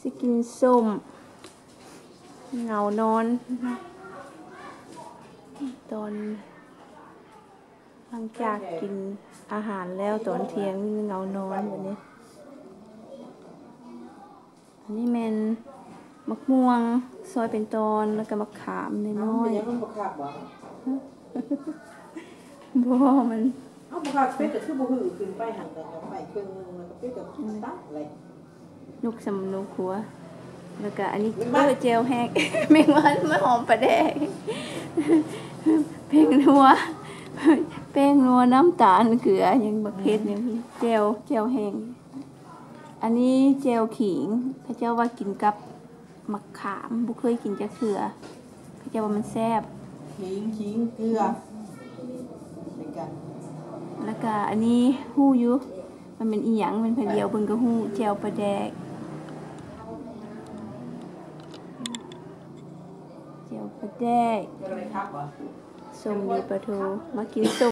ຊິກິນສົ້ມເຫງົານອນ ຕອນຫຼັງຈາກກິນອາຫານແລ້ວຕອນທ່ຽງ ມີເຫງົານອນບາດນີ້. ອັນນີ້ແມ່ນໝາກມ່ວງຊອຍເປັນຕອນ ແລ້ວກໍໝາກຂາມນ້ອຍໆ. ເປັນຫຍັງມັນບໍ່ຄັກບໍ່? ບໍ່ ມັນ ເອົ້າ ບໍ່ຄັກ ເປັດກໍຄືບໍ່ຮືຂຶ້ນໄປຫັ້ນ ກໍໄປເຄິ່ງໜຶ່ງ ແລ້ວກໍເປັດກໍຕັດແຫຼະ. ນົກສຳນົກຫົວ ແລ້ວກະອັນນີ້ ແມ່ນ ເອີ ແຈ່ວແຫ້ງ ແມງວັນ ມາຫອມປາແດກ ແປ້ງນົວ ແປ້ງນົວ ນ້ຳຕານ ເກືອ ຫຍັງ ບັກເຜັດ ຫຍັງ ແຈ່ວ ແຈ່ວແຫ້ງ. ອັນນີ້ແຈ່ວຂີງ ເຂົາເຈົ້າວ່າກິນກັບໝາກຂາມ ບໍ່ເຄີຍກິນຈັກເທື່ອ ເຂົາເຈົ້າວ່າມັນແຊບ. ຂີງ ຂີງ ເກືອ ຄືກັນ. ແລ້ວກະອັນນີ້ຮູ້ຢູ່ ມັນເປັນອີ່ຫຍັງ ແມ່ນໃຜດຽວເບິ່ງກໍຮູ້ ແຈ່ວປາແດກ ແຈ່ວປາແດກ ສົ້ມດີປາທູ ມາກິນສົ້ມ